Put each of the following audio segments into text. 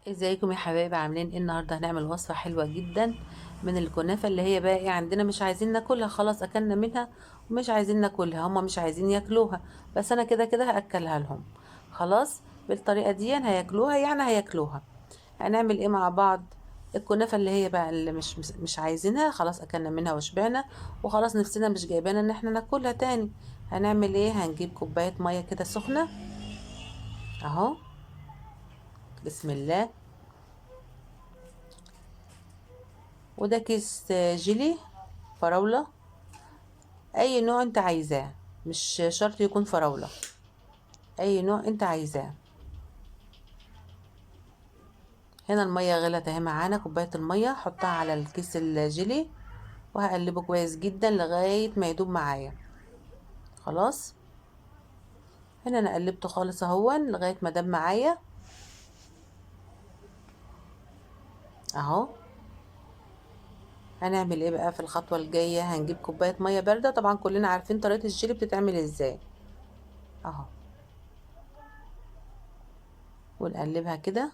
ازيكم يا حبايب؟ عاملين ايه النهارده؟ هنعمل وصفه حلوة جدا من الكنافه اللي هي باقي عندنا، مش عايزين ناكلها، خلاص اكلنا منها ومش عايزين ناكلها، هما مش عايزين ياكلوها، بس انا كده كده هاكلها لهم. خلاص بالطريقة دي هياكلوها، يعني هياكلوها. هنعمل ايه مع بعض؟ الكنافه اللي هي بقى اللي مش عايزينها، خلاص اكلنا منها وشبعنا وخلاص نفسنا مش جايبانا ان احنا ناكلها تاني. هنعمل ايه؟ هنجيب كوباية مية كده سخنة اهو، بسم الله، وده كيس جيلي فراولة، اي نوع انت عايزاه، مش شرط يكون فراولة، اي نوع انت عايزاه. هنا المية غلت اهي معانا، كوباية المية حطها على الكيس الجيلي وهقلبه كويس جدا لغاية ما يدوب معايا. خلاص هنا انا قلبته خالص اهون لغاية ما داب معايا اهو. هنعمل ايه بقى في الخطوة الجاية؟ هنجيب كوباية مية باردة، طبعا كلنا عارفين طريقة الجيلي بتتعمل ازاي اهو، ونقلبها كده.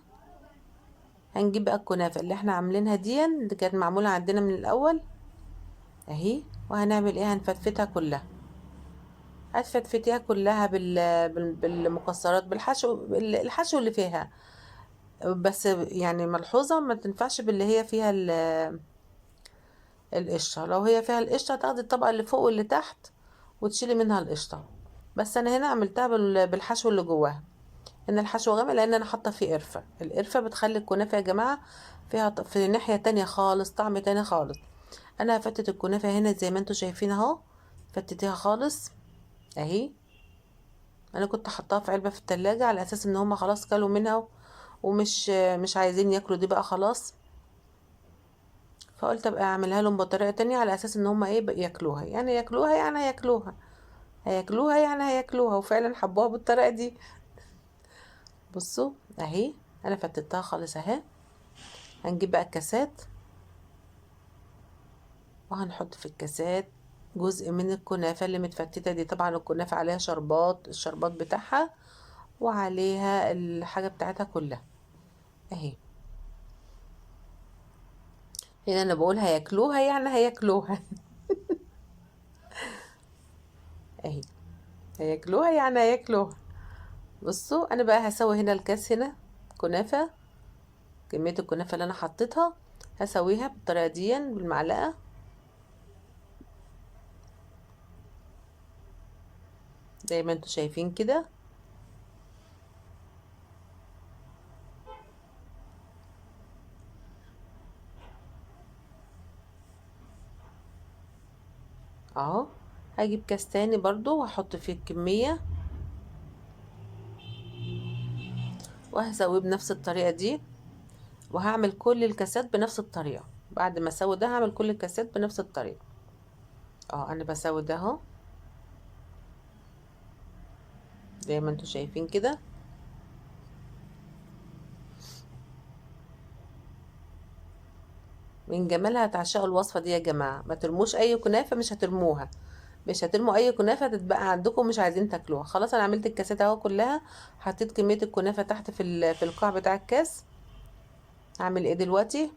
هنجيب بقى الكنافة اللي احنا عاملينها دي، اللي كانت معمولة عندنا من الاول اهي، وهنعمل ايه؟ هنفتفتها كلها، هتفتفتيها كلها بالمكسرات، بالحشو، الحشو اللي فيها، بس ملحوظة ما تنفعش باللي هي فيها القشطة. لو هي فيها القشطة هتاخدي الطبقة اللي فوق واللي تحت وتشيلي منها القشطة، بس انا هنا عملتها بالحشو اللي جواها. هنا الحشو غامق لان انا حاطة فيه قرفة، القرفة بتخلي الكنافة يا جماعة فيها في ناحية تانية خالص، طعم تاني خالص. انا هفتت الكنافة هنا زي ما انتوا شايفين اهو، فتتيها خالص اهي. انا كنت حطاها في علبة في التلاجة على اساس ان هما خلاص كلوا منها ومش مش عايزين ياكلوا دي بقى خلاص، فقلت ابقى اعملها لهم بطريقة تانية على اساس ان هما ايه بقى ياكلوها، يعني ياكلوها، يعني هياكلوها، هياكلوها، يعني هياكلوها، وفعلا حبوها بالطريقة دي. بصوا اهي انا فتتها خالص اهي. هنجيب بقى الكاسات وهنحط في الكاسات جزء من الكنافة اللي متفتتة دي. طبعا الكنافة عليها شربات، الشربات بتاعها وعليها الحاجة بتاعتها كلها اهي. هنا انا بقول هياكلوها، يعني هياكلوها اهي، هياكلوها يعني هياكلوها. بصوا انا بقى هسوي هنا الكاس هنا كنافة، كمية الكنافة اللي انا حطيتها هسويها بالطريقة دي بالمعلقة. زي ما انتوا شايفين كده. اهو. هجيب كاس تاني برضو وهحط فيه الكمية وهسويه بنفس الطريقة دي، وهعمل كل الكاسات بنفس الطريقة. بعد ما اسوي ده هعمل كل الكاسات بنفس الطريقة. انا بسوي ده اهو زي ما انتوا شايفين كده. من جمالها هتعشقوا الوصفة دي يا جماعة. ما ترموش اي كنافة، مش هترموها، مش هترموا اي كنافة تتبقى عندكم مش عايزين تاكلوها. خلاص انا عملت الكاسات اهو كلها، حطيت كمية الكنافة تحت في القاع بتاع الكاس. هعمل ايه دلوقتي؟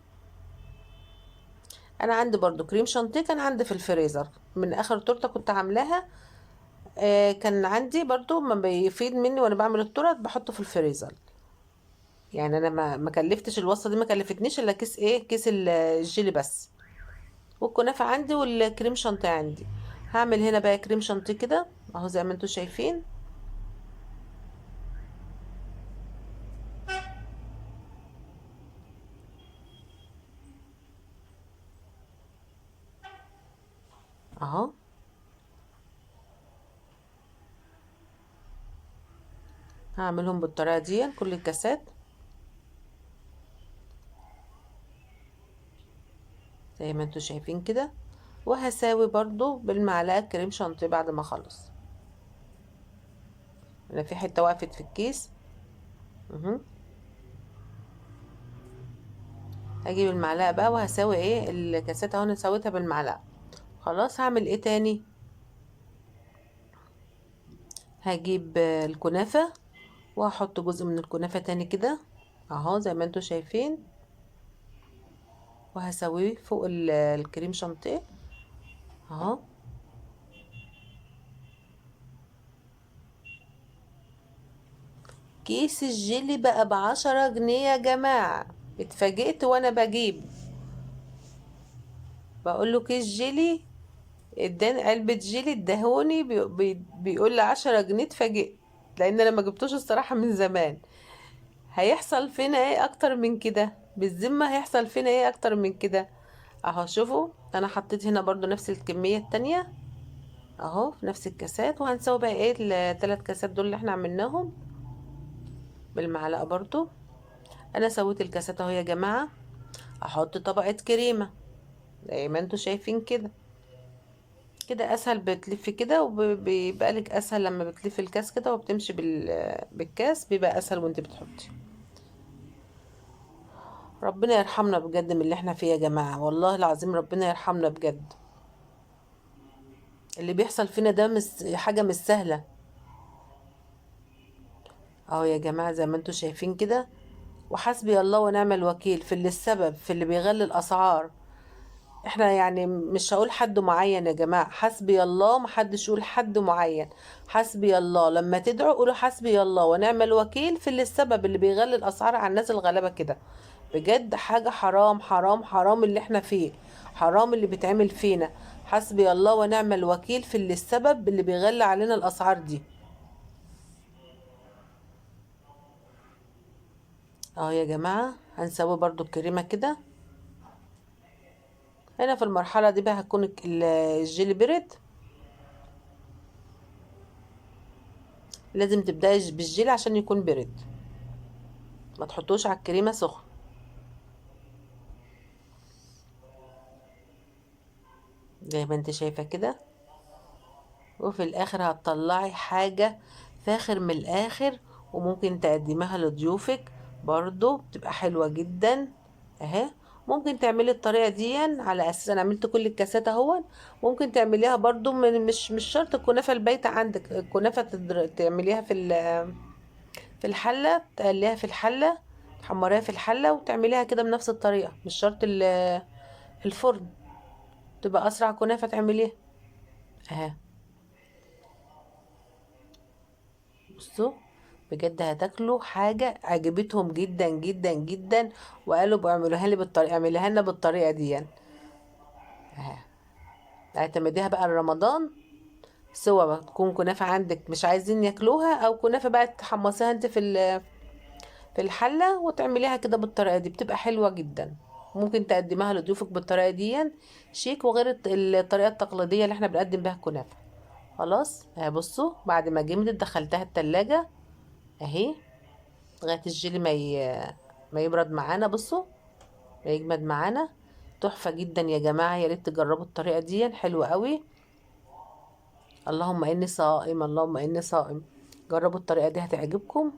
انا عندي برضو كريم شانتيه كان عندي في الفريزر من اخر تورته كنت عاملاها، كان عندي برضو ما بيفيد مني وانا بعمل التورت بحطه في الفريزر. انا ما كلفتش الوصفة دي، ما كلفتنيش الا كيس ايه، كيس الجيلي بس، والكنافه عندي والكريم شانتيه عندي. هعمل هنا بقى كريم شانتيه كده اهو زي ما انتم شايفين. اهو هعملهم بالطريقة دي كل الكاسات زي ما انتم شايفين كده، وهساوي برضو بالمعلقه كريم شانتيه بعد ما اخلص. انا في حتة وقفت في الكيس اهو، هجيب المعلقة بقى وهساوي ايه الكاسات اهو، انا سويتها بالمعلقه. خلاص هعمل ايه تاني؟ هجيب الكنافه وهحط جزء من الكنافه تاني كده اهو زي ما انتوا شايفين، وهسويه فوق الكريم شانتيه اهو. كيس الجيلي بقى ب10 جنيه يا جماعة. اتفاجئت وانا بجيب، بقول له كيس جيلي، اداني علبة جيلي اداهوني بيقول لي 10 جنيه. اتفاجئت لان انا ما جبتوش الصراحة من زمان. هيحصل فينا ايه اكتر من كده؟ بالذمة هيحصل فينا ايه اكتر من كده؟ اهو شوفوا انا حطيت هنا برضو نفس الكمية التانية اهو في نفس الكاسات، وهنسوي بقى ايه التلات كاسات دول اللي احنا عملناهم بالمعلقة برضو. انا سويت الكاسات اهو يا جماعة. احط طبقة كريمة زي ما انتوا شايفين كده، كده اسهل بتلف كده وبيبقى لك اسهل لما بتلف الكاس كده وبتمشي بالكاس، بيبقى اسهل وانت بتحطي. ربنا يرحمنا بجد من اللي احنا فيه يا جماعة، والله العظيم ربنا يرحمنا بجد. اللي بيحصل فينا ده حاجة مش سهلة. اهو يا جماعة زي ما انتوا شايفين كده، وحسبي الله ونعم الوكيل في اللي السبب في اللي بيغلي الاسعار. احنا مش هقول حد معين يا جماعة، حسبي الله، محدش يقول حد معين، حسبي الله. لما تدعوا قولوا حسبي الله ونعم الوكيل في اللي السبب اللي بيغلي الاسعار على الناس الغلابة كده. بجد حاجة حرام حرام حرام اللي احنا فيه، حرام اللي بيتعمل فينا. حسبي الله ونعم الوكيل في اللي السبب اللي بيغلي علينا الاسعار دي. اهو يا جماعة هنسوي برضو الكريمة كده. هنا في المرحلة دي بقى هتكون الجيلي برد. لازم تبدأي بالجيلي عشان يكون برد، ما تحطوش على الكريمة سخن. زي ما انت شايفة كده. وفي الاخر هتطلعي حاجة فاخر من الاخر، وممكن تقدميها لضيوفك برضو، بتبقى حلوة جدا اهي. ممكن تعملي الطريقة دي على اساس انا عملت كل الكاسات اهون، ممكن تعمليها برضو من مش شرط الكنافة البايتة عندك، الكنافة تعمليها في الحلة، تقليها في الحلة، تحمريها في الحلة وتعمليها كده بنفس الطريقة، مش شرط الفرن، تبقى اسرع كنافة تعمليها اهي. بصوا بجد هتاكلوا حاجة عجبتهم جدا جدا جدا، وقالوا بعملوها لي بالطريقة، اعملوها لنا بالطريقة دي يعني. اهي اعتمديها بقى لرمضان، سواء بقى تكون كنافة عندك مش عايزين ياكلوها، او كنافة بقى تحمصيها انت في الحلة وتعمليها كده بالطريقة دي، بتبقى حلوة جدا. ممكن تقدميها لضيوفك بالطريقة دي شيك، وغير الطريقة التقليدية اللي احنا بنقدم بيها الكنافة. خلاص اهي بصوا بعد ما جمدت دخلتها التلاجة اهي لغاية الجيلي ما يبرد معانا، بصوا ما يجمد معانا. تحفة جدا يا جماعة، يا ريت تجربوا الطريقة دي، حلوة قوي. اللهم اني صائم، اللهم اني صائم. جربوا الطريقة دي هتعجبكم.